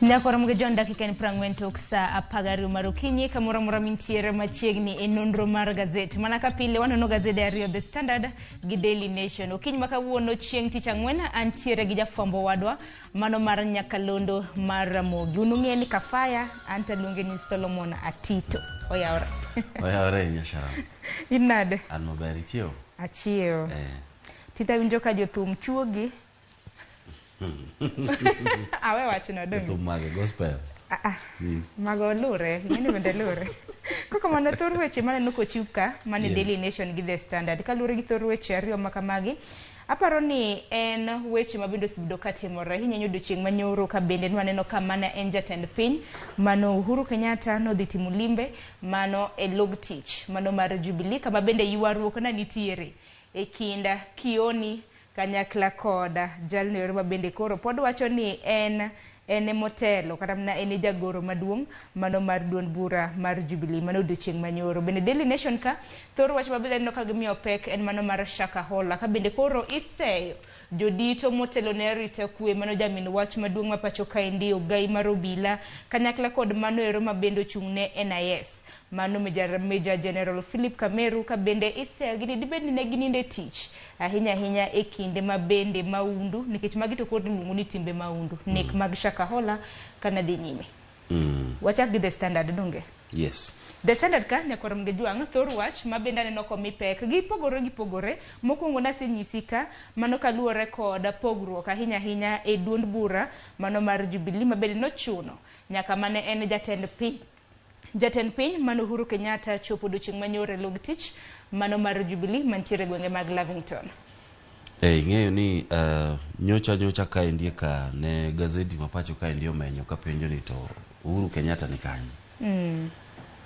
Nyakwarom gi John dakika en 40 tok saa 12 mar okinyi kamoro amora mintiere machiegni e nonro mar gazet. Mana ka pile wanono gazede ariyo The Standard gi Daily Nation. Okinyi ma kawuono chieng' tich ang'wen antiere gi jafwambo wadwa mano mar Nyakalondo mar Ramogi. Un ung'e ni Kafaya an to aluonge ni Solomon Atito. Oyawore. Oyawore ahinya Sharon. In nade? An maber ichiewo? Achiewo. Eh. Tito awinjo ka jothum chuogi. Awe wachno donge. Jothum mage gospel. Ah, ah. Mago lure, ing'eni bende lure. Koko mano thor weche maneno kochiw ka, mane Yes. Daily Nation gi The Standard. Kaluwore gi thor weche ariyo ma kamagi, aparo ni en weche ma bende osebedo ka timore ahinya ahinya odiochieng' ma nyoro ka bende nwaneno ka mana en jatend piny mano Uhuru Kenyatta nodhi timo limbe mano e log tich mano mar Jubilee kama bende ywaruok na nitiere e kind Kioni kanyakla kod jalno ero ma bende koro pod wacho ni en en emotelo kata mana en e jagoro maduong' mano mar duond bura mar Jubilee mano odiochieng' manyoro. Bende Daily Nation ka thor wach mabende aneno ka gimiyo pek en mano mar Shakahola ka bende koro iseyo jodito motelo ne arita kwe mano jamin wach maduong' ma pacho kaendi ogai mar obila kanyakla kod mano ero ma bende ochung' ne NIS mano Major, Major General Philip Kameru ka bende iseyo gi ni dibed ni ne ginindo e tich ahinya ahinya e kinde ma bende maundu nikech magi to koro iluongo ni timbe maundu nek mag Shakahola kana dhi nyime. Wachak gi The Standard donge? Yes. The Standard ka nyakwar Mgejwang' thor wach ma bende aneno komi pek gipogore gipogore. Mokwongo nasenyisi ka mano kaluwore kod pogruok ahinya ahinya e duond bura mano mar Jubilee ma bende nochuno nyaka mane en jatend piny Jatend piny mano Uhuru Kenyatta chopo odiochieng' manyoro e log tich mano mar Jubilee mantiere e gwenge mag Lavington. Eh, ing'eyo ni uh, nyocha nyocha kaendi ka ne gazeti ma pacho kaendi omenyo ka penjo ni to Uhuru Kenyatta ni kanye?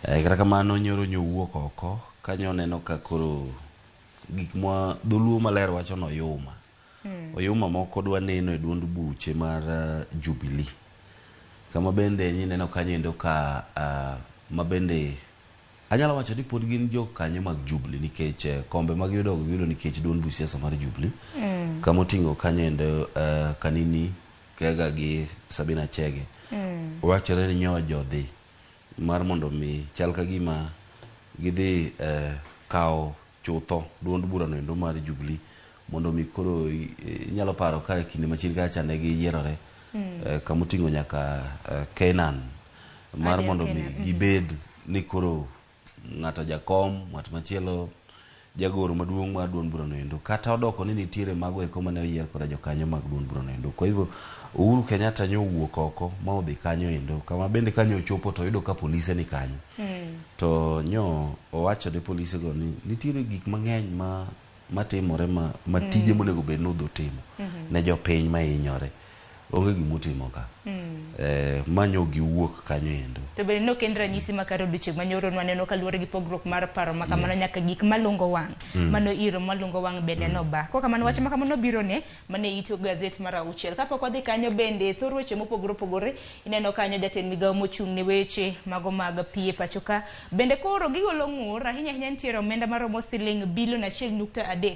Eh, kata kamano nyoro nyowuok oko kanyo neno ka koro gik ma dholuo maler wacho ni oyuma. Oyuma moko dwa neno e duond buche mar uh, Jubilee. Kama bende nyineno kanyo endo ka uh, ma bende anyalo wacho ni pod gin jokanyo mag Jubilee nikech eh, kombe ma giyudo giyudo nikech duond buch siasa mar Jubilee. Kama oting'o kanyo endo uh, Kanini Kega gi Sabina Chege. Wachore ni nyo jodhi mar mondo mi chal ka gima gidhi eh, kawo chutho duond burano endo mar Jubilee mondo mi koro inyalo paro ka kinde machien kacha ne giyierore eh, kama oting'o nyaka eh, Kenan mar Adier, mondo mi Kenan, mhm. gibed ni koro ng'ato jakom ng'at machielo jagoro maduong' mar duond burano endo kata odoko ni nitiere mago eko mane oyier koda jokanyo mag duond burano endo. Kwa hivyo Uhuru Kenyatta nyo owuok oko ma odhi kanyo endo kama bende kanyo ochopo to oyudo ka polise ni kanyo to nyo owacho ne polise go ni nitiere gik mang'eny ma matimore ma, ma tije monego bed ni udhi timo ne jopiny ma hinyore onge gima utimo ka eh, ma nyo giwuok kanyo endo To bende nok en ranyisi makare odiochieng' manyoro nwaneno kaluwore gi pogruok mar paro ma kamano nyaka gik malungo wang' mano iro malungo wang' bende noba. Kok kamano wach ma kamano biro ne mane it gazet mar auchiel. Kapok wadhi kanyo bende thor weche mopogore opogore ineno kanyo jatend migawo mochung' ne weche mago mag pi e pacho ka bende koro gigolo ng'ur ahinya ahinya nitiere omenda maromo siling bilion 1.3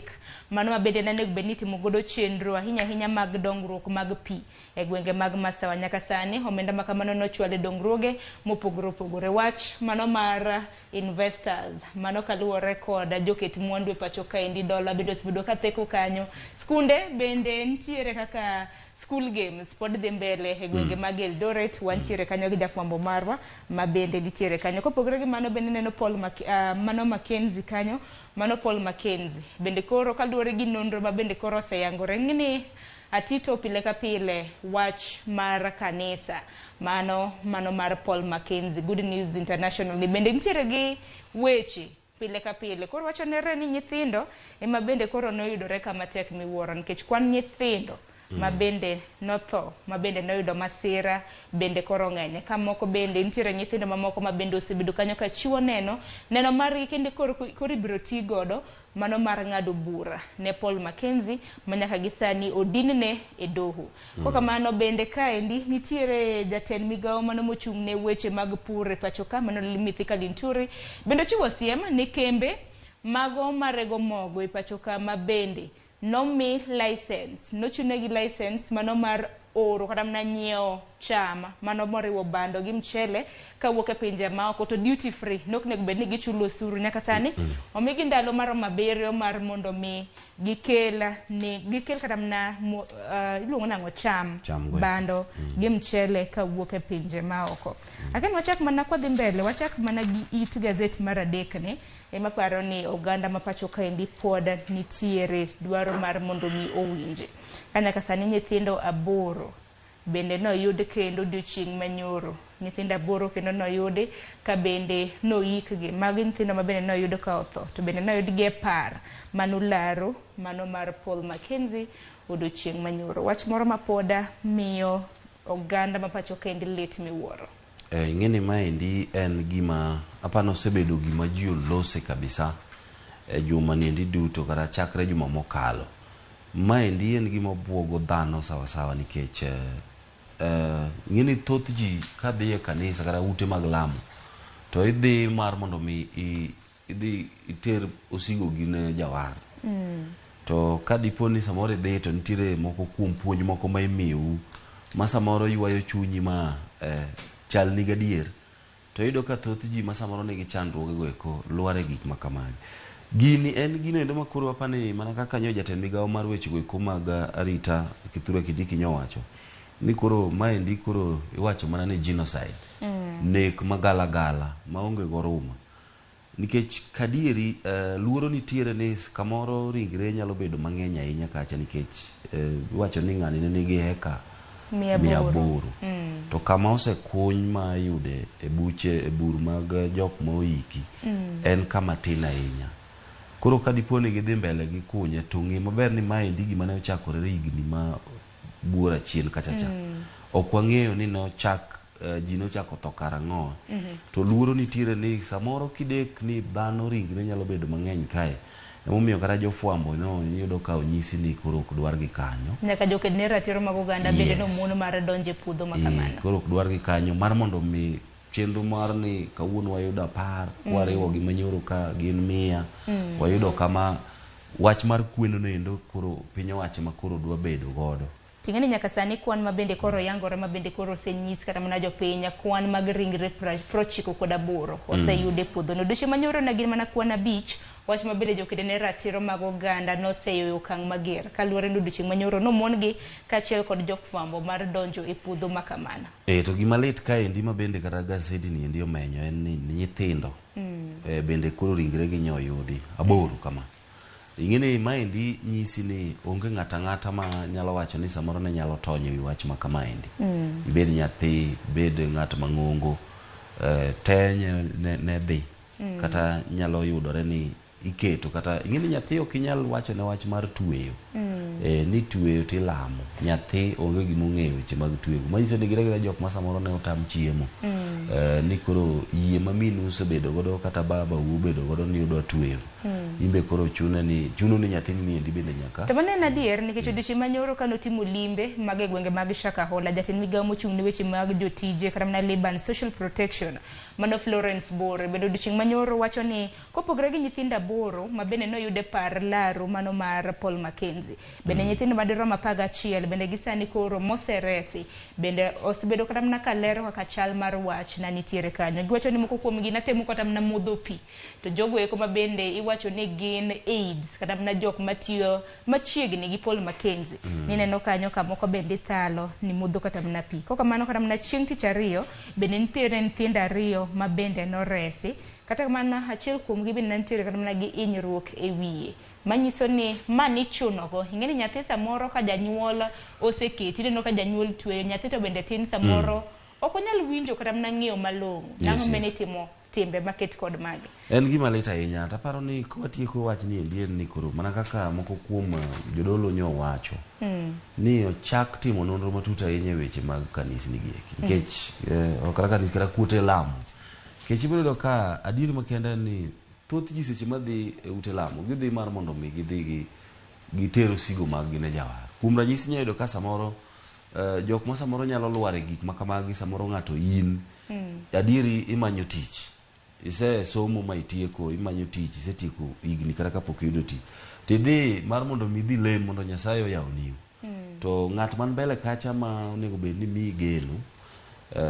mano ma bende nanego bed ni itimo godo chenro ahinya ahinya mag dongruok mag pi e gwenge mag Masawa. Nyaka sani omenda ma kamano nochwal e dongruoge mopogore opogore. Wach mano mar investors mano kaluwore kod joket mwandu e pacho kaendi dola bende osebedo ka theko kanyo. Skunde bende nitiere kaka school games pod dhi mbele e gwenge mag Eldoret wantiere kanyo gi jafwambo marwa ma bende nitiere kanyo. Kopogore gi mano bende neno Paul Mak mano Mackenzie kanyo mano Paul Mackenzie bende koro kaluwore gi nonro ma bende koro oseyangore ni Atito pile ka pile wach mar kanisa mano mano mar Paul Mackenzie Good News International ni bende nitiere gi weche pile ka pile koro wachonere ni nyithindo ema bende koro noyudore kama tek miwuoro nikech kwan nyithindo ma bende notho ma bende noyudo masira bende koro ng'eny ka moko bende nitiere nyithindo mamoko ma bende osebedo kanyo ka chiwo neno neno margi kendo koro, koro ibiro ti godo mano mar ng'ado bura ne Paul Mackenzie ma nyaka gi sani odinne e doho. Kokamano bende kaendi nitiere jatend migawo mano mochung' ne weche mag pur e pacho ka mano Mithika Linturi bende ochiwo siem ne kembe mago marego mogo e pacho ka ma bende nomi license nochunegi license mano mar oro kata mana nyiewo cham mano moriwo bando gi mchele kawuok e pinje maoko to duty free nok onego bed ni gichulo osuru nyaka sani. Omigi ndalo maromo 7 mar mondo mi gikel ni gikel kata mana iluongo nang'o cham, bando gi mchele kawuok e pinje maoko. Akeni wachak mana kwadhi mbele, wachak mana gi it gazet mar 3 ni ema paro ni oganda ma pacho kaendi pod nitiere dwaro mar mondo mi owinji. Ka nyaka sani nyithindo 8 bende noyud kendo odiochieng' manyoro. Nyithindo 8 kendo noyudi ka bende noikgi. Magi nyithindo ma bende noyud ka otho. To bende noyudgi e par manolaro mano mar Paul Mackenzie odiochieng' manyoro. Wach moro ma pod miyo oganda ma pacho kaendi lit miwuoro. Ing'eni maendi en gima apano osebedo gima ji olose kabisa e juma niendi duto kata chakre juma mokalo. Maendi en gima buogo dhano sawasawa nikech ing'eni thoth ji kadhi e kanisa kata ute mag lamo to idhi mar mondo mi idhi iter osigo gi ne jawar. To ka dipo ni samoro idhi to nitiere moko kuom puonj moko ma imiyou ma samoro ywayo chunyi ma chal ni gadier, to iyudo ka thoth ji ma samoro nigi chandruoge go eko lwar e gik ma kamagi. Gini en gino endo ma koro apani mana kaka nyo jatend migawo mar weche go eko mag arita Kithure Kindiki nyowacho ni koro maendi koro iwacho mana ni genocide, nek magalagala maonge goruma. Nikech kadieri luoro nitiere ni kamoro ringre nyalo bedo mang'eny ahinya kacha nikech iwacho ni ng'ani ne nigi heka 800. To kama osekuny ma iyude e buche e bur mag jok ma oiki en kama tin ahinya. Koro ka dipo ni gidhi mbele gi kunye to ng'e maber ni maendi gima ne ochakore higni ma buora chien kacha cha. Ok wang'eyo ni nochak ji nochako tho karang'o. To luoro nitiere ni samoro kidek ni dhano ringre nyalo bedo mang'eny kae. Emomiyo kata jofwambo no iyudo ka onyisi ni koro ok dwar gi kanyo. Nyaka joked ne ratiro mag oganda bende nomon mar donjo e puodho ma kamano. Koro ok dwar gi kanyo mar mondo mi chenro mar ni kawuono wayudo 10, wariwo gi manyoro ka gin 100, wayudo kama wach mar kweno no endo koro piny owacho ma koro dwa bedo godo. Ting'eni nyaka sani kwan ma bende koro yangore ma bende koro osenyis kata mana jopiny kwan mag ringre 98 oseyud e puodhono. Odiochieng' manyoro ne gin mana kwan 5, wach ma bende jokede ne ratiro mag oganda noseyo okang' mager kaluwore ni odiochieng' manyoro nomon gi kaachiel kod jofwambo mar donjo e puodho ma kamano. To gima lit kaendi ma bende kata gasedi ni endi omenyo en ni nyithindo bende koro ringre gi nyo oyudi 8 kama. Ing'eni maendi nyisi ni onge ng'ata ang'ata ma nyalo wacho ni samoro ne nyalo tony e wi wach ma kamaendi. Ibed nyathi, ibed ng'at mang'ongo, te ne dhi. Kata nyalo yudore ni iketo kata ing'eni nyathi ok inyal wacho ne wach mar tweyo. Ni tweyo tilamo. Nyathi onge gima ong'eyo weche mag tweyo. Manyiso ni gin agina jok ma samoro ne otam chiemo. Ni koro yie ma minu osebedo godo kata baba u obedo godo ni udwa tweyo. Imbe koro chuno ni nyathini ni endi bende nyaka. To mano en adier nikech odiochieng' manyoro kanotimo limbe mag e gwenge mag Shakahola, jatend migawo mochung' ne weche mag jotije kata mana Labour and Social Protection mano Florence Bore bende odiochieng' manyoro wacho ni kopogore gi nyithindo 8 ma bende noyud e par laro mano mar Paul Mackenzie, bende nyithindo madirom 11 bende gisani koro moseresi bende osebedo kata mana kalero kaka chal mar wach na nitiere kanyo. Giwacho ni moko kuomgi natemo kata mana modho pi to jogo eko ma bende iwacho ni gin AIDS kata mana jok matiyo machiegni gi Paul Mackenzie nineno kanyo ka moko bende ithalo ni modho kata mana pi. Kokamano kata mana chieng' tich ariyo bende nitiere nyithindo 2 ma bende noresi, kata kamano achiel kuomgi bende nitiere kata mana gi hinyruok e wiye manyiso ni ma nichunogo. Ing'eni nyathi samoro ka janyuol oseketi, ineno ka janyuol tweyo nyathi to bende tin samoro ok onyal winjo kata mana ng'eyo malong'o nang'o mene itimo timbe maket kod magi. En gima lit ahinya. Taparo ni kwatieko wach ni endi en ni koro mana kaka moko kuom jodolo nyo wacho ni ochak timo nonro matut ahinya e weche mag kanisni gi eki. Nikech ok kata kanis kata kuote lamo. Nikech ibiro yudo ka adier makende en ni thoth ji seche madhi e ute lamo gidhi mar mondo mi gidhi giter osigo mag gi ne jawar. Kuom ranyisi inyalo yudo ka samoro jok ma samoro nyalo lwar e gik ma kamagi, samoro ng'ato in adieri imanyo tich, ise somo ma itieko, imanyo tich, isetieko higni kata kapok iyudo tich, tidhi mar mondo mi idhi lem mondo Nyasaye oyawni yo. To ng'at man mbele kacha ma onego bed ni miyi geno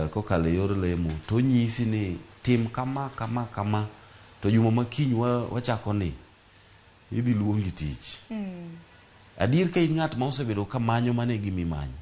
kokalo e yor lemo to onyisi ni tim kama kama kama to juma ma kiny wachako ni idhi luongi tich. Adier ka in ng'at ma osebedo ka manyo mano e gima imanyo,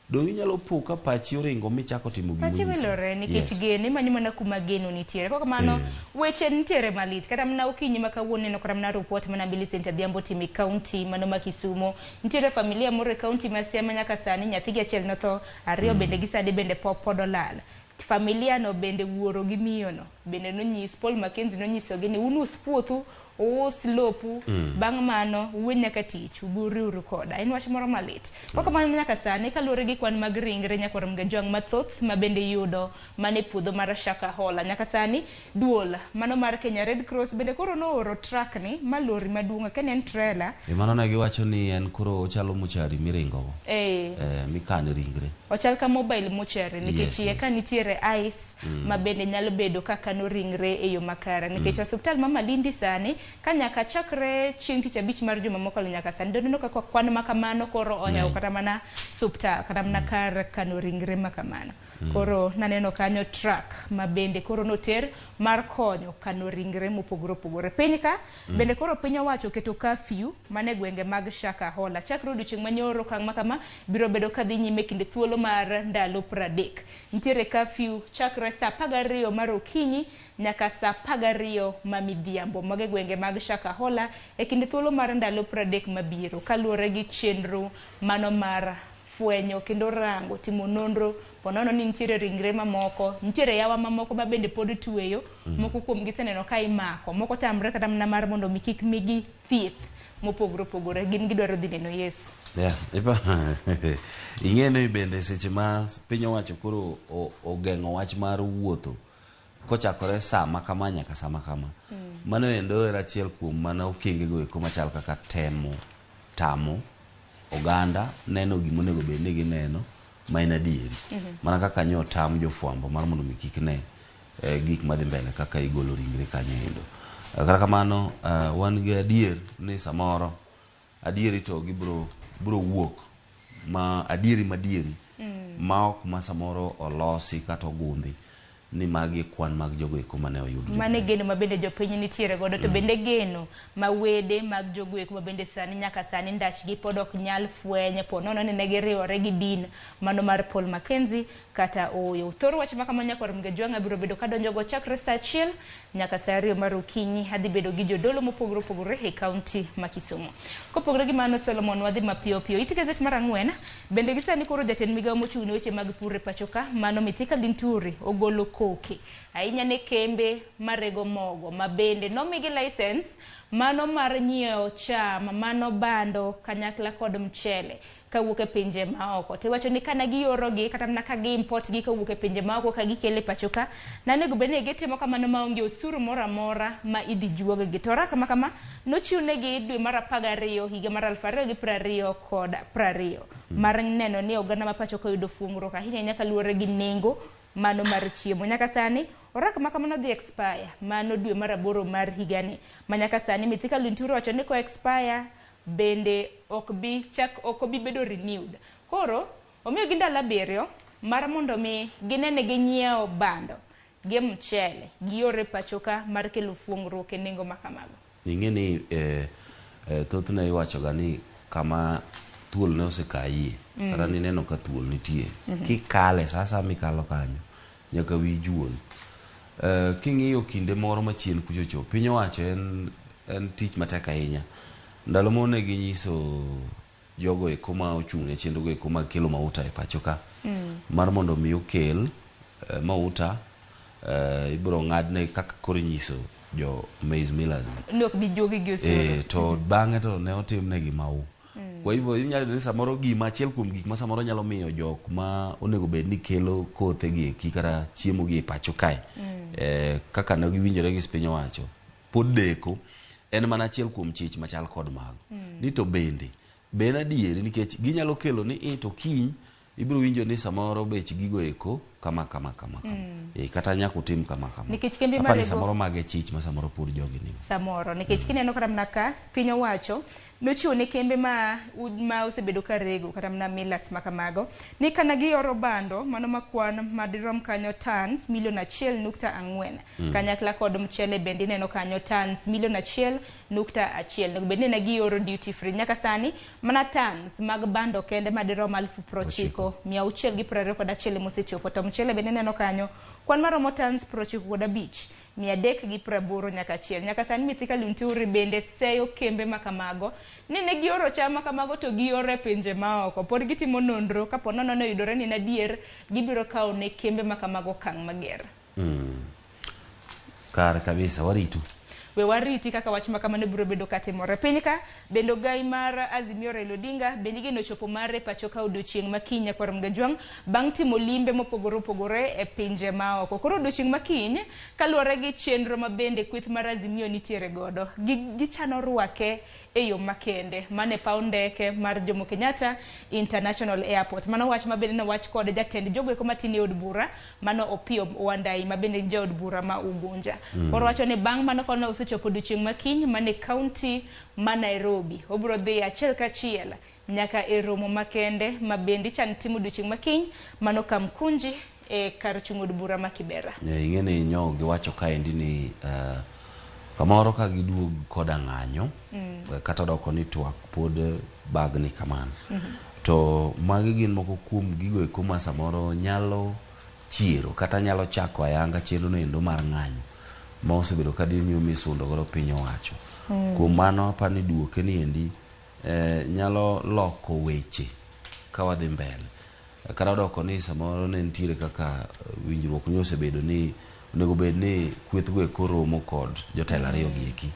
donge inyalo po ka pachi oringo michako timo gima Pachi onyisi? wilore nikech Yes. geno imanyo mana kuma geno nitiere. Kok kamano weche nitiere malit. Kata mana okinyi ma kawuono neno kata mana report mana Millicent Adhiambo timo e county mano ma Kisumo. Nitiere familia moro e county ma Siaya ma nyaka sani nyathigi achiel notho, ariyo bende gi sani bende pod olal. Familia no bende wuoro gi miyo no bende nonyis Paul Mackenzie nonyisogi ni un us puothu, uus lopu, bang' mano uwe nyaka tich, uburiuru koda. En wach moro malit. Kok kamano nyaka sani kaluwore gi kwan mag ringre nyakwar Mgajwang' mathoth ma bende iyudo mana e puodho mar Shakahola. Nyaka sani duol mano mar Kenya Red Cross bende koro nooro truck ni ma lori maduong' akia ni en trailer. E mano ne giwacho ni en koro ochalo mochari miringo go. Eh. Mikane ringre. Ochal ka mobile mortuary nikech iye ka nitiere ice ma bende nyalo bedo ka kano ringre e yo makare nikech osiptal ma Malindi sani ka nyaka chakre chieng' tich abich mar juma mokalo nyaka sani doneno kaka kwan ma kamano koro ohewo kata mana suptal kata mana kar kano ringre ma kamano. Koro naneno kanyo truck ma bende koro noter mar konyo kano ringre mopogore opogore. Piny ka bende koro piny owacho oketo curfew mane gwenge mag Shakahola. Chakre odiochieng' manyoro okang' ma kama biro bedo kadhi nyime kinde thuolo mar ndalo 30. Nitiere curfew chakre saa 12 mar okinyi nyaka saa 12 ma midhiambo. Mago e gwenge mag Shakahola e kinde thuolo mar ndalo 30 mabiro kaluwore gi chenro mano mar fwenyo kendo rango timo nonro ponono ni nitiere ringre mamoko, nitiere yawa mamoko ma bende pod tweyo, moko kuom gi iseneno ka imako, moko tamre kata mana mar mondo mi kik migi thieth mopogore opogore, gin gidwaro dhi neno Yesu. Yeah, ing'e ni bende seche ma piny owacho koro ogeng'o wach mar wuotho kochakore saa ma kama nyaka saa ma kama. Mano endo en achiel kuom mana okenge go eko machal kaka temo tamo oganda neno gima onego bed ni gineno ma en adieri. Mana kaka nyo otam jofwambo mar mondo mi kik ne gik madhi mbele kaka igolo ringre kanyo endo. Kata kamano wan gi adier ni samoro adieri to gibiro biro wuok ma adieri madieri ma ok ma samoro olosi kata ogundhi ni magi kwan mag jogo eko mane oyud Mane geno ma bende jopiny nitiere godo to bende geno ma wede mag jogo eko ma bende sani nyaka sani ndachgi pod ok nyal fweny po nono ni ne giriwore gi din mano mar Paul Mackenzie kata ooyo. Thor wach ma kamano nyakwar Mgajwang'a biro bedo kadonjo go chakre saa 1 nyaka saa 2 mar okinyi. Adhi bedo gi jodolo mopogore opogore e kaunti ma Kisumu. Kopogore gi mano Solomon wadhi mapiyo piyo. It gazet mar 4 bende gi sani koro jatend migawo mochung' ne weche mag pur e pacho ka mano Mithika Linturi ogolo koke ahinya ne kembe marego mogo ma bende nomigi license mano mar nyiewo cham mano bando kanyakla kod mchele kawuok e pinje maoko. Tiwacho ni kana giorogi kata mana ka gi-import gi kowuok e pinje maoko ka gikele pacho ka, nanego bed ni gitimo kamano maonge osuru moro amora ma idhi juog gi. To oraka ma kama nochiw negi dwe mar 12 higa mar 2020 mar neno ni oganda ma pacho ka oyudo fuong'ruok ahinya ahinya kaluwore gi nengo mano mar chiemo. Nyaka sani oraka ma kamano dhi expire mano dwe mar 8 mar higani. Ma nyaka sani Mithika Linturi owacho ni ko expire bende ok bi chak ok obi bedo renewed. Koro omiyo gi ndalo 7 mar mondo mi ginene ginyiewo bando gi mchele giore pacho ka mar kelo fuong'ruok e nengo ma kamago. Ing'e ni thothne iwacho ga ni kama thuol ne osekayie kata nineno ka thuol nitie kikale sa asaya mikalo kanyo nyaka wiyi juol. King'iyo kinde moro machien kuchocho piny owacho en tich matek ahinya. Ndalo moro ne ginyiso jogo eko ma ochung' ne chenro go eko mag kelo mauta e pacho ka mar mondo mi okel mauta ibiro ng'adne kaka koro inyiso jo maize millers gi. Ni ok bi juogi gi osuru. To bang'e to ne otimnegi mau. Kwa hivyo inyalo yudo ni samoro gima achiel kuom gik ma samoro nyalo miyo jok ma onego bed ni kelo kothe gi eki kata chiemo gi e pacho kae kaka ne giwinjore gi piny owacho pod deko en mana achiel kuom chich machal kod mago. Ni to bende be en adieri nikech ginyalo kelo ni to kiny ibiro winjo ni samoro bech gigo eko kama kama kama kama. Kata nyaka utim kama kama. Nikech kembe Apani marego- samoro mage chich ma samoro pod jogi nigo. Samoro nikech kineno kata mana ka piny owacho nochiwo ne kembe ma, ma osebedo ka rego kata mana millers ma kamago ni kana gioro bando mano makwan madirom kanyo tons milion 1.4 kanyakla kod mchele bende ineno kanyo tons milion 1.1 onego bed ni ne gioro duty free. Nyaka sani mana tons mag bando kende madirom 90,621 mosechopo, to mchele bende ineno kanyo kwan maromo tons 95,380 nyaka achiel. Nyaka sani Mithika Linturi bende seyo kembe ma kamago ni ne gioro cham ma kamago to gioro e pinje maoko. Pod gitimo nonro kapo nono ne oyudore ni en adier, gibiro kawo ne kembe ma kamago okang' mager. Kare kabisa, waritu. We wariti kaka wach ma kamano biro bedo katimore. Piny ka bende ogai mar Azimio Raila Odinga bende igeno chopo mare pacho ka odiochieng' ma kiny nyakwar Mgajwang' bang' timo limbe mopogore opogore e pinje maoko. Koro odiochieng' ma kiny kaluwore gi chenro ma bende kweth mar Azimio nitiere godo, gichano rwake e yo makende mane paw ndeke mar Jomo Kenyatta International Airport. Mano wach ma bende nowach kod jatend jogo eko matin e od bura mano Opiyo Wandayi ma bende en jaod bura ma Ugunja. Koro wacho ni bang' mano kono osechopo odiochieng' ma kiny mane kaunti ma Nairobi. Obiro dhi achiel kachiel nyaka e romo makende ma bende ichan timo odiochieng' ma kiny mano Kamkunji e kar chung' od bura ma Kibera. Ing'e ni nyo giwacho kaendi ni kamoro ka giduog koda ng'anyo kata doko ni twak pod bagni kamano. To magi gin moko kuom gigo eko ma samoro nyalo chiero kata nyalo chako ayanga chenro no endo mar ng'anyo ma osebedo ka dhi nyime misundo godo piny owacho. Kuom mano aparo ni duoke ni endi nyalo loko weche ka wadhi mbele. Kata odoko ni samoro ne nitiere kaka winjruok ni osebedo ni onego bed ni kweth go eko romo kod jotelo ariyo gi eki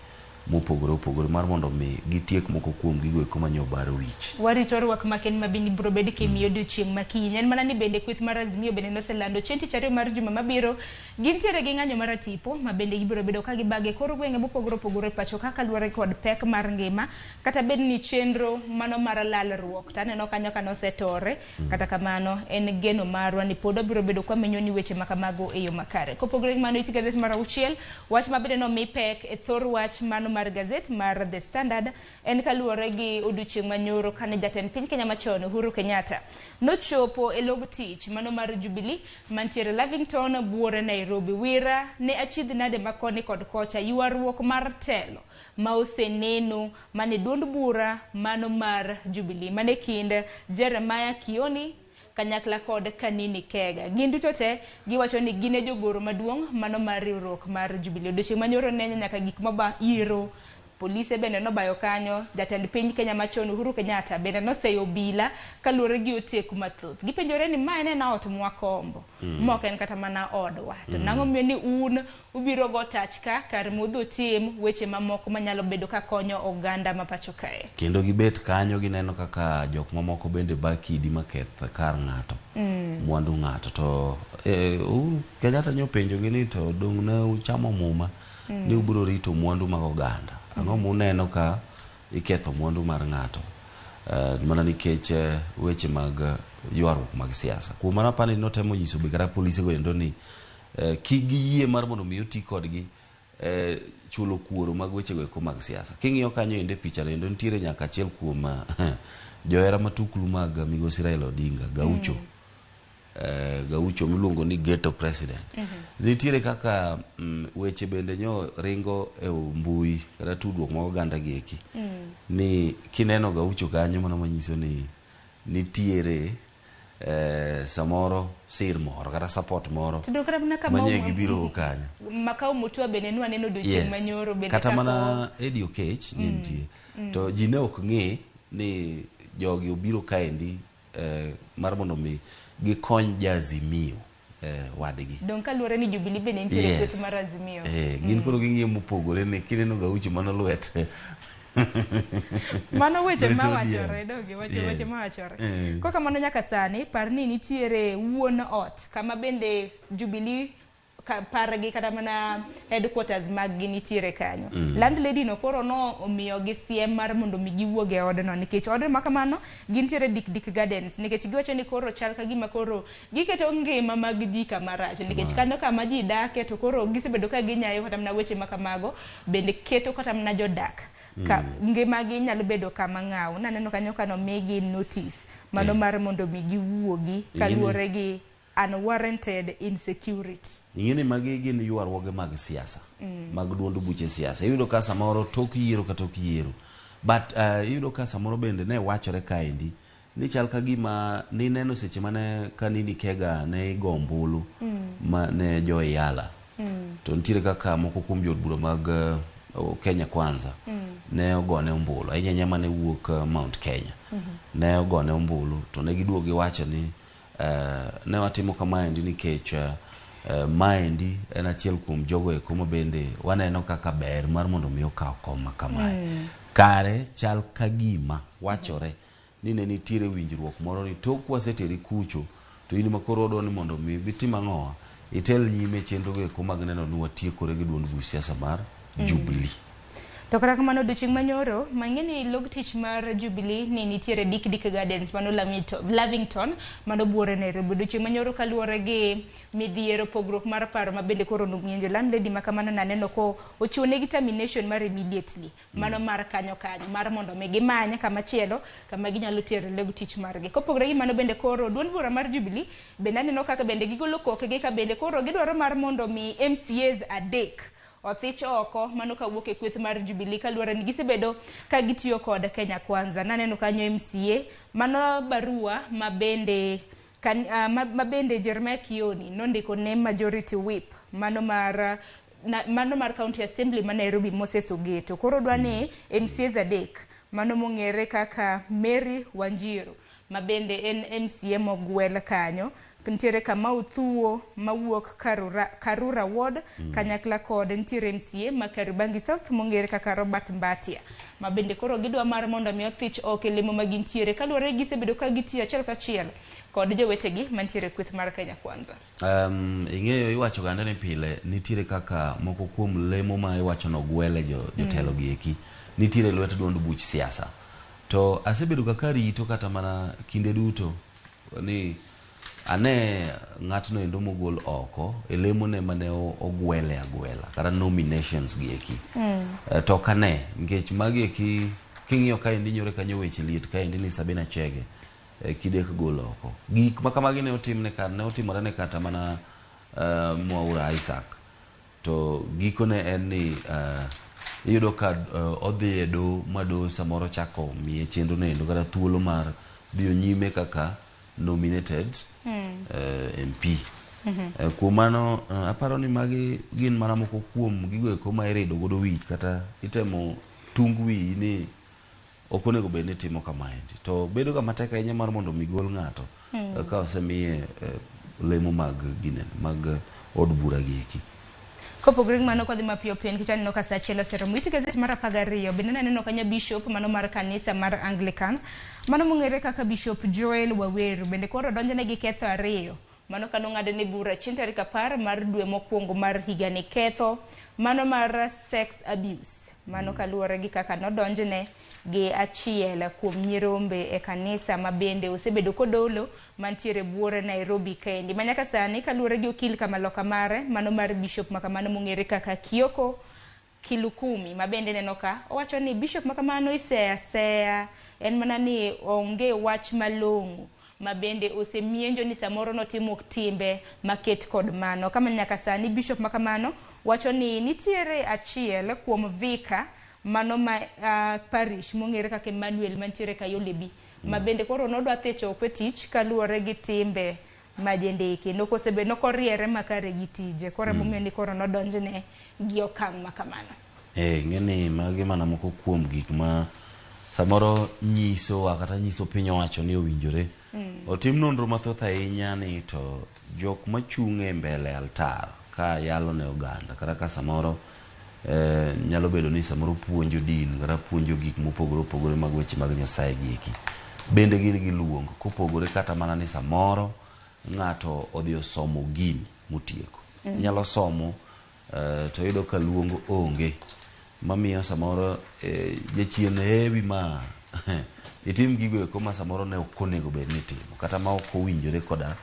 mopogore opogore mar mondo mi gitiek moko kuom gigo eko manyo baro wich. Warito rwak maken ma bende biro bed kimiyo odiochieng' ma kiny. En mana ni bende kweth mar Azimio bende noselando chieng' tich ariyo mar juma mabiro gintiere gi ng'anyo mar tipo ma bende gibiro bedo ka gibage kor gwenge mopogore opogore e pacho ka kaluwore kod pek mar ngima kata bed ni chenro mano mar lalruok to aneno kanyo ka nosetore. Kata kamano en geno marwa ni pod wabiro bedo kwamenyo ni weche ma kamago e yo makare. Kopogore gi mano it gazet mar auchiel wach ma bende nomi pek e thor wach mano mar gazet mar The Standard en kaluwore gi odiochieng' manyoro kane jatend piny Kenya machon Uhuru Kenyatta nochopo e log tich mano mar Jubilee mantiere Lavington buore Nairobi. Wira ne achiedh nade ma koni kod kocha ywaruok mar telo ma oseneno mane duond bura mano mar Jubilee mane kind Jeremiah Kioni kanyakla kod Kanini Kega. Gin duto te giwacho ni gin e jogoro maduong' mano mar riwruok mar Jubilee. Odiochieng' manyoro ne nyaka gik maba iro polise bende nobayo kanyo, jatend piny Kenya machon Uhuru Kenyatta bende noseyo obila kaluwore gi oteku mathoth. Gipenjore ni ma en ena ot mwakombo, ma ok en kata mana odwa. To nang'o miyo ni un ubiro go tach ka kar mudho tim weche mamoko manyalo bedo ka konyo oganda ma pacho kae. Kendo gibet kanyo gineno kaka jok mamoko bende ba kidi maketh kar ng'ato, mwandu ng'ato. To Uhuru Kenyatta nyopenjogi ni to dong' ne uchamo muma ni ubiro rito mwandu mag oganda. Ang'o muneno ka iketho mwandu mar ng'ato mana nikech weche mag ywaruok mag siasa. Kuom mano apani notemo nyiso be kata polise go endo ni kik giyie mar mondo mi oti kodgi chulo kuoro mag weche go eko mag siasa. King'iyo kanyo ende picha no endo nitiere nyaka achiel kuom johera matuklu mag migosi Raila Odinga, Gaucho. Gaucho miluongo ni ghetto president. Nitiere kaka weche bende nyo ringo e mbui kata tudruok mag oganda gi eki. Ni kineno Gaucho kanyo mano manyiso ni nitiere samoro sir moro kata support moro To kata mana kama manye gibiro kanyo. Makau Mutua bende nwaneno odiochieng' manyoro bende Kata mana Eddie Okech ne nitie. To ji ne ok ng'e ni jogi obiro kaendi mar mondo mi gikony ja Azimio wadgi. Dong' kaluwore ni Jubilee bende nitiere kweth mar Azimio. Gin koro ging'iyo mopogore ni kineno Gaucho mano lwete. Mano weche mawachore donge weche weche mawachore. Kok kamano nyaka sani par ni nitiere wuon ot kama bende Jubilee Pargi kata mana headquarters mag gi nitiere kanyo. Landlady no koro no omiyogi siem mar mondo mi giwuog e odno, nikech odno ma kamano gintiere Dik Dik Gardens, nikech giwacho ni koro chal ka gima koro giketo ngima mag ji kama rach, nikech kanyo kama ji dake to koro gisebedo ka ginyayo kata mana weche ma kamago bende keto kata mana jodak ka ngimagi nyalo bedo kama ng'aw. Naneno kanyo ka nomigi notice mano mar mondo mi giwuogi kaluwore gi unwarranted insecurity. Ing'e ni magi gin ywaruoge mag siasa, mag duond buche siasa. Iyudo ka samoro tok yiero ka tok yiero, but iyudo ka samoro bende ne wachore kaendi ni chal ka gima nineno seche mane Kanini Kega ne igo ombulu ma ne jo Iyala, to nitiere kaka moko kuom jood bura mag Kenya Kwanza ne ogone ombulu ahinya ahinya mane wuok Mount Kenya ne ogone ombulu, to ne giduogo giwacho ni ne watimo kamaendi nikech maendi en achiel kuom jogo eko ma bende waneno kaka ber mar mondo mi okaw kom ma kamae. Kare chal ka gima wachore ni ne nitiere winjruok moro ni tok waseteri kucho to in ma koro wadwa ni mondo mi bitim ang'owa itel nyime chenro go eko mag neno ni watiekore gi duond buch siasa mar Jubilee. To kata kamano, odiochieng' manyoro mang'e ni log tich mar Jubilee ni nitiere Dik Dik Gardens mano Lavington mano buore Nairobi. Odiochieng' manyoro kaluwore gi midhiero pogruok mar paro ma bende koro nong'injo landlady ma kamano, naneno ko ochiwo negi termination mar immediately mano mar kanyo kanyo mar mondo mi gimany kama chielo kama ginyalo tero log tich margi. Kopogore gi mano, bende koro duond bura mar Jubilee bende aneno kaka bende gigolo kokgi ka bende koro gidwaro mar mondo mi MCAs 3 othich oko mano kawuok e kweth mar Jubilee, kaluwore ni gisebedo ka gitiyo kod Kenya Kwanza. Naneno kanyo MCA mano barua ma bende kan, ma bende Jeremiah Kioni nondiko ne majority whip mano mar na, mano mar County Assembly ma Nairobi, Moses Ogeto. Koro dwa ni MCAs 3 mano mong'ere kaka Mary Wanjiru ma bende en MCA mogwel kanyo, nitiere Kamau Thuo mawuok Karura Ward, kanyakla kod nitiere MCA ma Kariobangi South mong'ere kaka Robert Mbatia, ma bende koro gidwa mar mondo mi othich oko e lemo ma gintiere, kaluwore gi gisebedo ka gitiyo achiel kachiel kod jowetegi mantiere e kweth mar Kenya Kwanza. Ing'eyo iwacho gande ni pile nitiere kaka moko kuom lemo ma iwacho nogwele jo, jotelo gi eki nitiere lwet duond buch siasa, to asebedo ga karito kata mana kinde duto ni ane ng'atno endo mogol oko e lemone mane ogwele agwela kata nominations gi eki. To ok ane, nikech magi eki king'iyo kaendi nyore kanyo weche liet kaendi ni Sabina Chege kidek gol oko. Gik ma kamagi ne otimne ka ne otimore ne kata mana Mwaura Isaac, to gikone en ni iyudo ka odhi e doho ma doho samoro chako miye chenro no endo kata thuolo mar dhiyo nyime kaka nominated MP. Kuom mano aparo ni magi gin mana moko kuom gigo eko ma irido godo wich kata itemo tung wiyi ni ok onego bed ni timo kamaendi, to bedo ga matek ahinya mar mondo mi gol ng'ato ka osemiye lemo mag gine mag od bura gi eki. Kopogore gi mano, kwadhi mapiyo piyo nikech aneno ka sa 1 oseromo. It gazet mar 12 bende naneno kanyo bishop mano mar kanisa mar Anglican mano mong'ere kaka Bishop Joel Waweru bende koro donjone gi ketho 2 mano kanong'adne bura chieng' tarik 10 mar dwe mokwongo mar higani, ketho mano mar sex abuse mano kaluwore gi kaka nodonjne gi achiel kuom nyirombe e kanisa ma bende osebedo kodolo mantiere buore Nairobi kendi. Ma nyaka sani kaluwore gi okil kamaloka mare mano mar bishop makamano mong'ere kaka Kioko Kilukumi, ma bende neno ka owacho ni bishop makamano iseya seya, en mana ni onge wach malong'o ma bende osemienjo ni samoro notimo timbe maket kod mano. Kama nyaka sani bishop makamano wacho ni nitiere achiel kuom vika mano ma parish mong'ere kaka Emmanuel mantiere Kayole B ma bende koro nodwa thicho oko e tich kaluwore gi timbe ma jendeke nokosebedo nokoriere makare gi tije, koro emomiyo ni koro nodonjne gi okang' ma kamano. Ing'e ni magi mana moko kuom gik ma samoro nyisowa kata nyiso piny owacho ni owinjore otim nonro mathoth ahinya ni to jok machung' e mbele altar ka yalo ne oganda kata ka samoro nyalo bedo ni samoro puonjo din kata puonjo gik mopogore opogore mag weche mag Nyasaye gi eki bende gin gi luong kopogore kata mana ni samoro ng'ato odhi osomo gini motieko. Nyalo somo to yudo ka luong onge mamiyo samoro jachien hewi ma itim gigo eko ma samoro ne ok onego bed ni itimo kata ma ok owinjore koda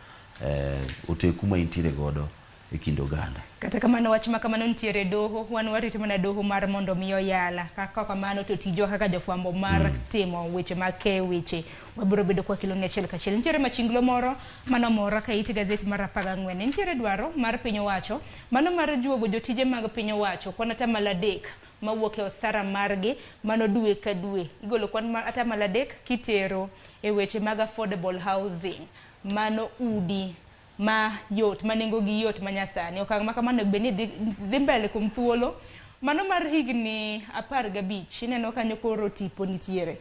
oteku ma intiere godo e kind oganda. Kata kamano wach ma kamano nitiere doho, wan warito mana doho mar mondo mi oyala. Kaka kamano to tijwa kaka jofwambo mar timo weche mag keyo weche wabiro bedo kwa kelo ni achiel kachiel. Nitiere machinglo moro manomora ka it gazet mar 14. Nitiere dwaro mar piny owacho mano mar juogo jotije mag piny owacho kwan atamalo 3 mawuok e osara margi mano dwe ka dwe. Igolo kwan mar atamalo 3 kitero e weche mag affordable housing, mano udi ma yot ma nengo gi yot ma nyasani. Okang' ma kamano onego bed ni dhi mbele kuom thuolo mano mar higni 15. Ineno kanyo koro tipo nitiere.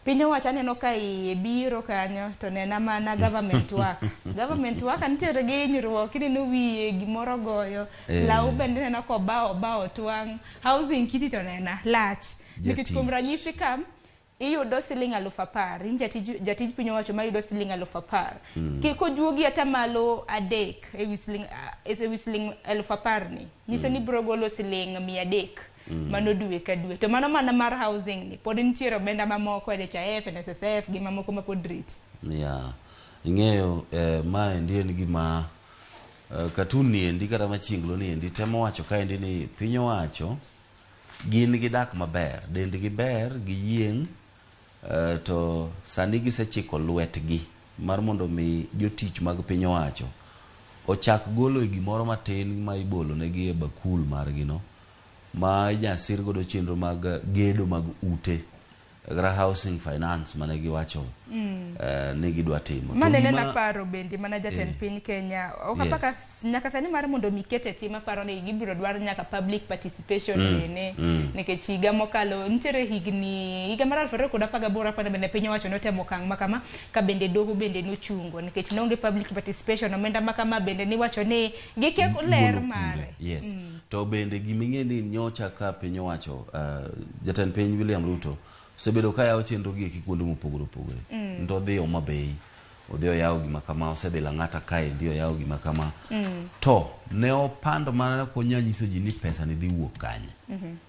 Piny owacho aneno ka iye biro kanyo to nena mana government work. Government work nitiere gi hinyruok, ineno wiye gimoro goyo, law bende ineno kobawo twang', housing kiti to nena lach. Nikech kuom ranyisi ka iyudo siling 10,000, in jatij piny owacho mayudo siling 10,000. Kojuogi atamalo 3 ewi siling 10,000 ni, nyiso ni biro golo siling 300 mano dwe ka dwe. To mano mana mar housing ni, pod nitiere omenda mamoko NHIF, NSSF gi mamoko ma pod rit. Yeah. Ing'eyo ma endi en gima katun ni endi kata machinglo ni endi temo wacho kaendi ni piny owacho gin gidak maber, dendgi ber, giyieng', to sani gisechiko lwetgi mar mondo mi jotich mag piny owacho ochak golo e gimoro matin ma ibolo negi e bakul margi no, ma inyasir godo chenro mag gedo mag ute kata housing finance mane giwacho ni gidwa timo. Mane nena paro bende mana jatend piny Kenya okapaka nyaka sani mar mondo mi kete tim aparo ni gibiro dwaro nyaka public participation bende nikech higa mokalo nitiere higni higa mar 2018 aparo bende piny owacho notemo okang' makama ka bende doho bende nochungo nikech nonge public participation omenda makama bende niwacho ni gikia ler mare. Yes. To bende giming'e ni nyocha ka piny owacho jatend piny William Ruto osebedo ka yawo chenro gi eki kuonde mopogore opogore. To odhi Homa Bay, odhi oyawo gima kama, osedhi Lang'ata kaendi oyawo gima kama. To ne opando mana ok onyal nyiso ji ni pesa ni dhi wuok kanye.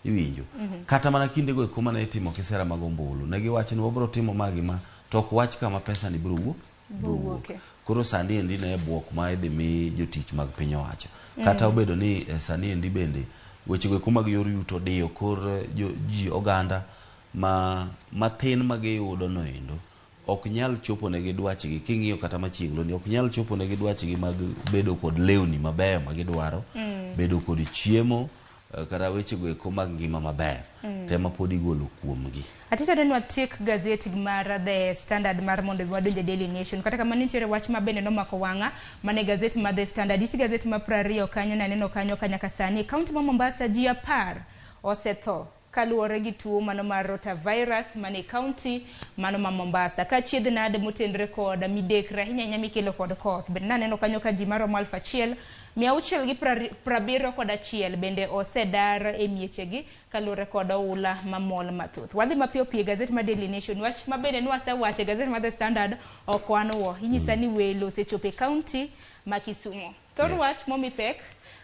Iwinjo? Kata mana kindego eko mane itimo kisera mag ombulu, ne giwacho ni wabiro timo ma gi ma, to ok wach kama pesa ni biro wuok. Koro sani endi ne bwok ma idhi mi jotich mag piny owacho. Kata obedo ni sani endi bende wechego eko mag yor yuto diyo kor ji oganda ma mathin ma giyudo noendo ok nyal chopo negi dwachgi. King'iyo kata machiegni ni ok nyal chopo negi dwachgi mag bedo kod lewni mabeyo ma gidwaro, bedo kod chiemo kata wechego eko mag ngima maber. Tema pod igolo kuomgi. Atito ne watiek gazet mar The Standard mar mondo wadonje Daily Nation. Kata kamano nitiere wach ma bende nomako wang'a mane gazet mar The Standard. It gazet mar 20 kanyo naneno kanyo ka nyaka sani kaunti ma Mombasa ji 10 osetho kaluwore gi tuo mano mar rotavirus mane kaunti mano ma Mombasa. Ka chiedh nade motenre kod midekre ahinya ahinya mikelo kod koth. Bende naneno kanyo ka ji maromo 1671 bende osedar e miechegi kaluwore kod oula mamol mathoth. Wadhi mapiyo piyo e gazet mar Daily Nation. Wach ma bende nwasewacho e gazet mar The Standard ok wanwo. Inyisa ni welo osechopo e kaunti ma Kisumu. Thor wach momi pek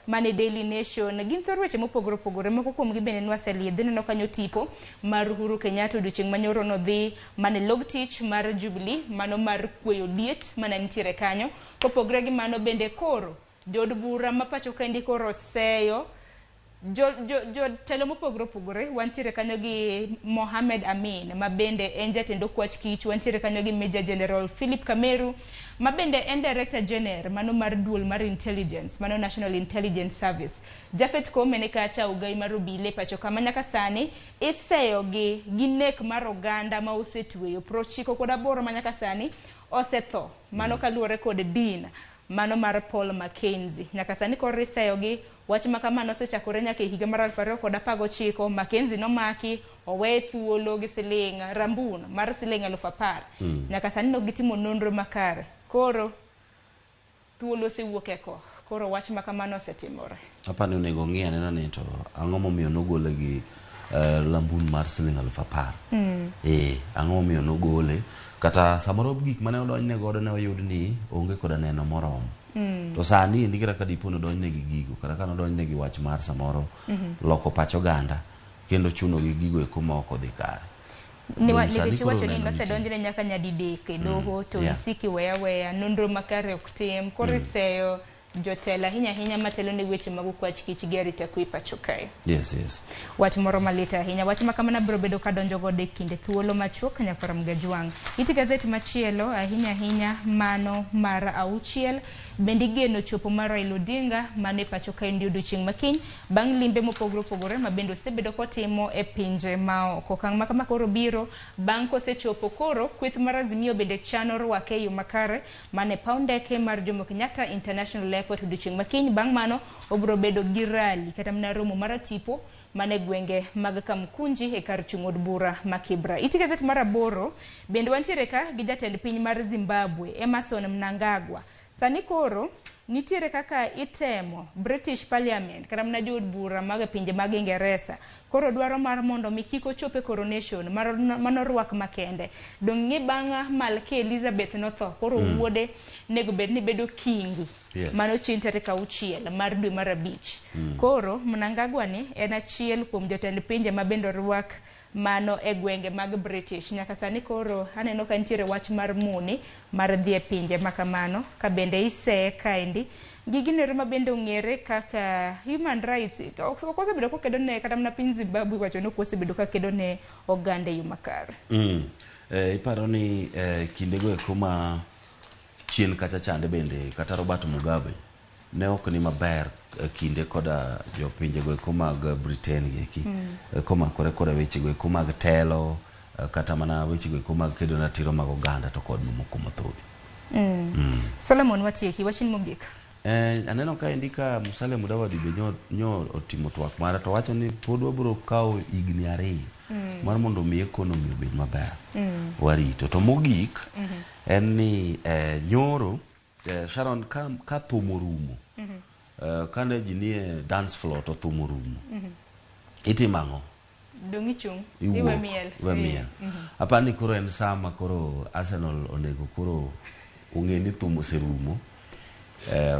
mane Daily Nation gin thor weche mopogore opogore, moko kuomgi bende nwaseliedhi. Ineno kanyo tipo mar Uhuru Kenyatta odiochieng' manyoro nodhi mane log tich mar Jubilee mano mar kweyo liet mana nitiere kanyo. Kopogre gi mano bende koro jood bura ma pacho kaendi koro oseyo jotelo mopogore opogore. Wantiere kanyo gi Mohamed Amin ma bende en jatend okwach kich, wantiere kanyo gi Major General Philip Kameru ma bende en Director General mano mar duol mar intelligence mano National Intelligence Service. Japhet Koome ni kacha ogai mar obile pacho kama nyaka sani iseyo gi nek mar oganda ma osetweyo 98 ma nyaka sani osetho mano kaluwore kod din mano mar Paul Mackenzie. Nyaka sani koro iseyo gi wach ma kamano osechakore nyaka e higa mar 2019. Mackenzie nomaki owe thuolo gi siling rambun mar siling 10,000. Nyaka sani nok gitimo nonro makare. Koro thuolo osewuok e ko. Koro wach ma kamano osetimore. Apani onego ng'i anena ni to ang'o momiyo nogole gi lambun mar siling 10,000. Ang'o momiyo nogole? Kata samoro gik mane odonjne godo ne oyud ni onge koda neno moromo. To sani endi kata ka dipo nodonjne gi gigo, kata ka nodonjne gi wach mar samoro loko pach oganda kendo chuno gi gigo eko ma ok odhi kare. Nikech iwacho ni nosedonjne nyaka nyadidek e doho to isiki weya weya, nonro makare ok tim, koro iseyo jotelo ahinya ahinya matelo ne weche mag okwach kich gi arita kwe pacho kae. Yes, yes. Wach moro malit ahinya. Wach ma kamano biro bedo kadonjo godo e kinde thuolo machuok nyakwar Mgajwang'. Iti gazet machielo ahinya ahinya mano mar 6 bende igeno chopo mar Raila Odinga mano e pacho kae ndi odiochieng' makiny bang' limbe mopogore opogore ma bende osebedo kotimo e pinje maoko. Okang' ma kama koro biro bang' kosechopo koro kweth mar Azimio bende chano rwake e yo makare mane paw ndeke mar Jomo Kenyatta International Airport odiochieng' makiny. Bang' mano obiro bedo gi rally kata mana romo mar tipo mane gwenge mag Kamkunji e kar chung' od bura ma Kibra. Iti gazet mar 8 bende wantiere ka gi jatend piny mar Zimbabwe Emmerson Mnangagwa. Sani koro nitiere kaka itemo British Parliament kata mana jood bura mag pinje mag Ingeresa koro dwaro mar mondo mi kik ochop e coronation manorwak makende. Dong' ng'e bang' Malkia Elizabeth notho koro wuode nego bed ni bedo kingi. Yes. Mano chieng' tarik 6 mar dwe mar 5. Koro Mnangagwa ni en achiel kuom jotend pinje ma bende orwak mano e gwenge mag British. Nyaka sani koro aneno ka nitiere wach mar muni mar dhi e pinje makamano ka bende iseye kaendi gi ginero ma bende ong'ere kaka human rights ok osebedo kokedo ne kata mana piny Zimbabwe iwacho ni ok osebedo kakedo ne oganda e yo makare. Iparo ni kindego eko ma chien kacha chande bende kata Robert Mugabe ne ok ni maber kinde koda jopinjego eko mag Britain gieki komakore koda wechego eko mag telo kata mana wechego eko mag kedo ne ratiro mag oganda to kod mamoko mathoth. Solomon watieki wachni mogik. Aneno ka endi ka Musalia Mudavadi be nyo otimo twak mare to wacho ni pod wabiro kawo higni 2 mar mondo mi economy obed maber. Warito. To mogik en ni nyoro Sharon ka thum orumo kane ji nie dance floor to thum orumo itimo ang'o? Dong' ichung' iwe miel. Iwe miel. Aparo ni koro en sama koro Arsenal onego koro ong'e ni thum oserumo.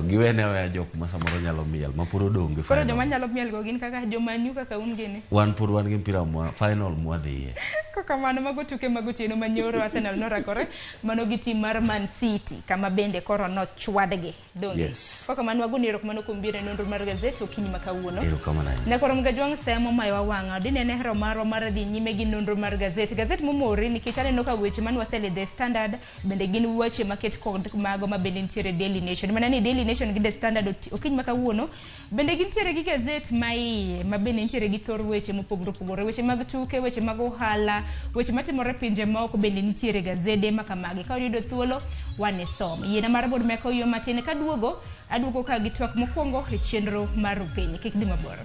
Giwene aweya jok ma samoro nyalo miel ma pod odong' gi Koro joma nyalo miel go gin kaka joma new kaka un gini. Wan pod wan gi mpira final mwadhiye. Kokamano mago tuke mag otieno manyoro Arsenal norakore mano gi team mar Man City kama bende koro nochwadgi. Donge. Yes. Kokamano wagoni erokamano kuom biro e nonro mar gazet okinyi ma kawuono. Erokamano ahinya. Nyakwar Mgajwang' semo mayowa wang'a. Dinene hero marwa mar dhi nyime gi nonro mar gazet. Gazet momori nikech aneno ka weche mane wasele The Standard bende gin weche maket kod mago ma bende nitiere Daily Nation. Mana ni Daily Nation gi The Standard okinyi ma kawuono bende gintiere gi gazet ma iye ma bende nitiere gi thor weche mopogore opogore. Weche mag tuke, weche mag ohala, weche matimore pinje maoko bende nitiere gazede ma kamagi. Ka oyudo thuolo wane som. Yiena mar bod meko yo matin kaduogo aduogo ka gi twak mokwongo e chenro mar Rupiny. Kik dhi mabor.